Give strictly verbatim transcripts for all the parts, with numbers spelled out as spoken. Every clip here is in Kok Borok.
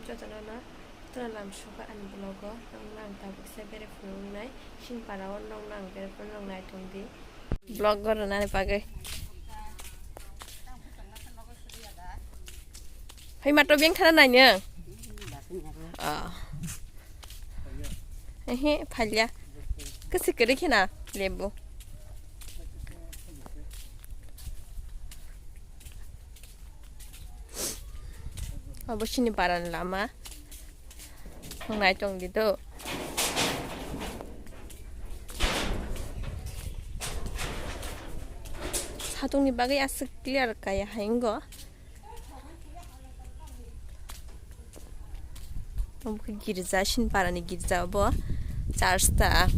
Jotono no, jotono lam suka ani vlog o, nokno ang tabuk se bere phunuknai, sini para o nokno ang bere phunuknai tongdi. Vlog gornani bagwi. Hai mato beng thana nai nang. Ah. Ehe, phalya. Kasi kiri khina, lebu. Abo sini paran lama. Nai tong di do. Satungni bagwi aswk clear kaya hai wngw. Omo khe girja, Sinparani girja obo, church ta.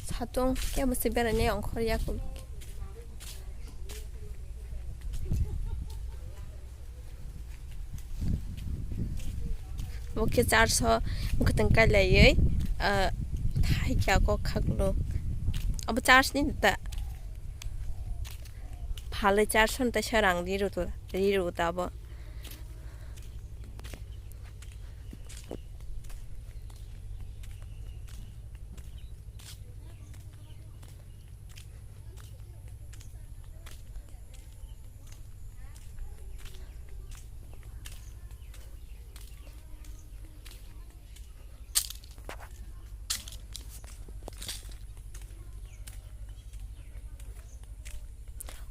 Satung kebo se berainai ongkhor yaku. Bo khe church o mwkhwtwng kailaiwi, ah, thaikya kok khaklo. Abo church ni ta. Phalwi church o ta se rang ri rw, ri rw ta abo.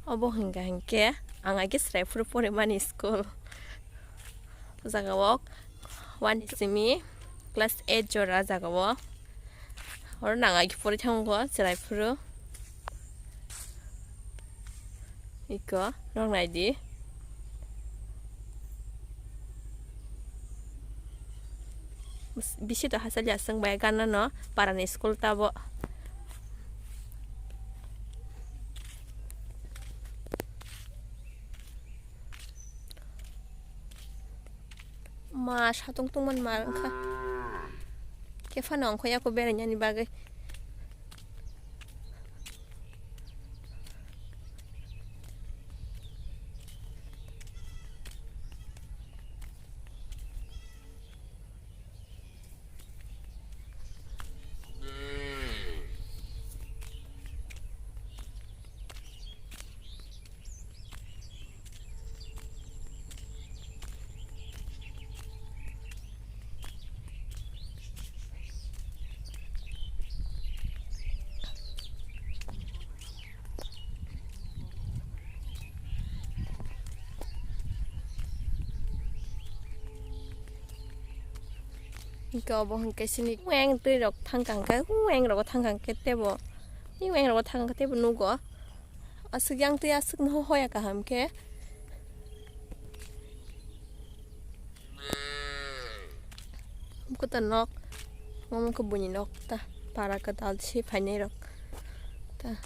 Obo hwnkha hinkhe ang age chwrai phuru porimani school. O jaga o one simi class eight jora jaga o. Oro nang agi pori thango chwrai phuru. Iko, nok nai di. Bisi to hachal ya swng bai gana no para ni school ta bo. Ma satung tungmani ma wngkha. Khe phano ongkho yako berainani bagwi. Hingke obo hingke sini weng twi rok thangkha hingke weng rogo thangkha hingke tebo, weng rogo thangkha tebo nugo. Aswk yang twi aswk no hoya kaham khe. Kwtal nok, omo khe buini nok ta, para kwtal se phainai rok ta.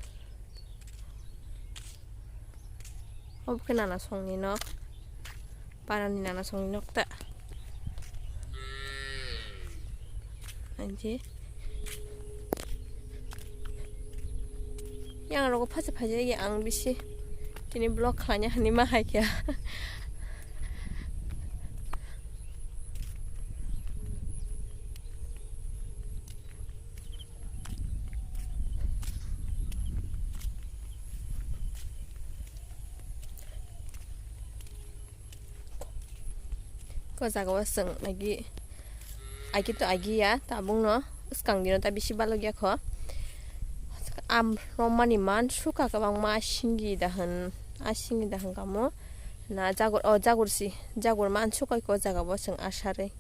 Obo khe nana songni nok. Parani nana songni nok ta. Anji. Yang rogo phacha phacha ya ang bisi. Tini vlog khlaina hani ma hai kya. Ko jaga o chwng agi, agi to agi ya, tabuk no swkang dino ta bisi balok ya kho. Am romani man suka kwbangma, a singi da hwn, a singi da hwn kamo. Na jagur, o jagur si, jagur man suka ko jaga o chwng asarwi.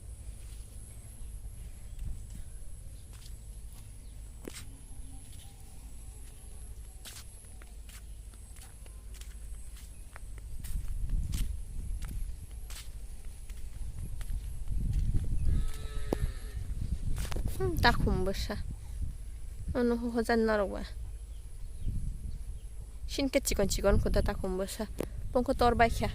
Hmm, takhum bwsa. Ano hojan norok ba. Sini khe chikon chikon kho da takhum bwsa. Bongkho tor bai kha.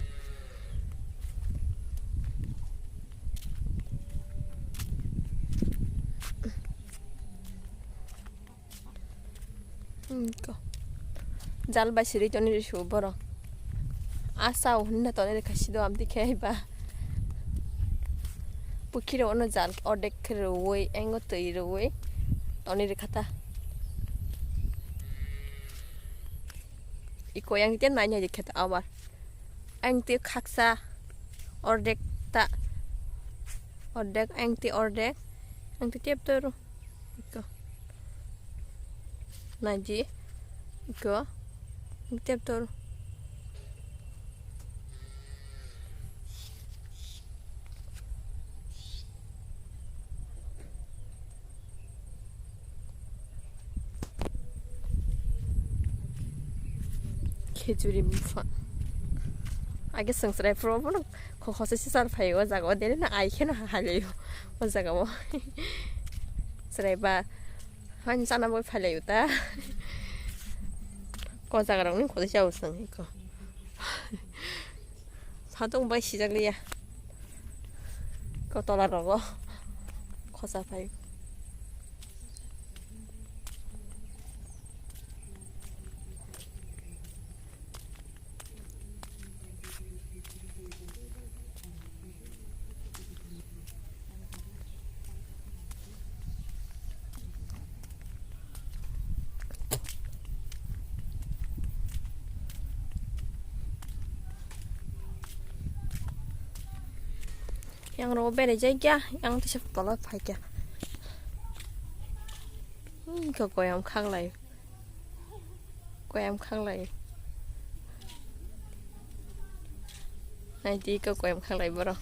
Hmm, ko. Jal bai siri toni ri su borok. Asa hwnna toni ri kha sido amtwi khe ba. Pukhiro ono jal ordek khe rwui, engo twi rwui toni ri kha ta. Iko yang te nai nai khe ta abar. Ang te khaksa ordek ta. Ordek, ang te ordek. Ang te tep to ro. Iko. Naji. Iko. Ang te tep to ro. Khejuri bupha. Age swngchwrai phuru bono kho-, khosoi se char phaio o jaga o, dere na ai kheno ha-, hailaio o jaga o. Chwrai ba hani chana bo phailaio ta. Ko jaga rok ni khosoi se chao swng iko. Satung bai sijak liya. Ko tola rogo. Khosa phai. Yang rogo berai jai kya, yang tisa tola phai kya. Hmm, ko koyam khaklai. Koyam khaklai. Naidi ko koyam khaklai borok.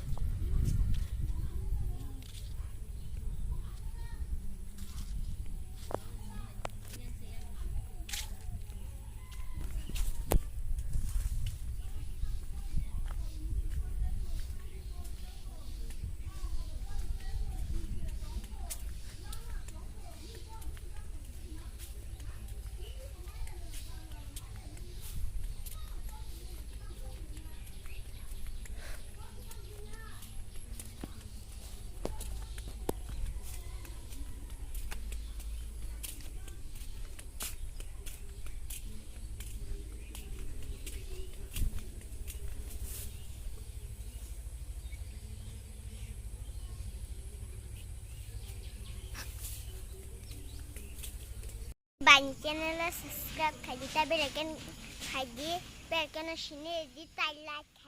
Bani channel o subscribe khaidi, ta bell icon khaidi, bell icon o sini di, ta like.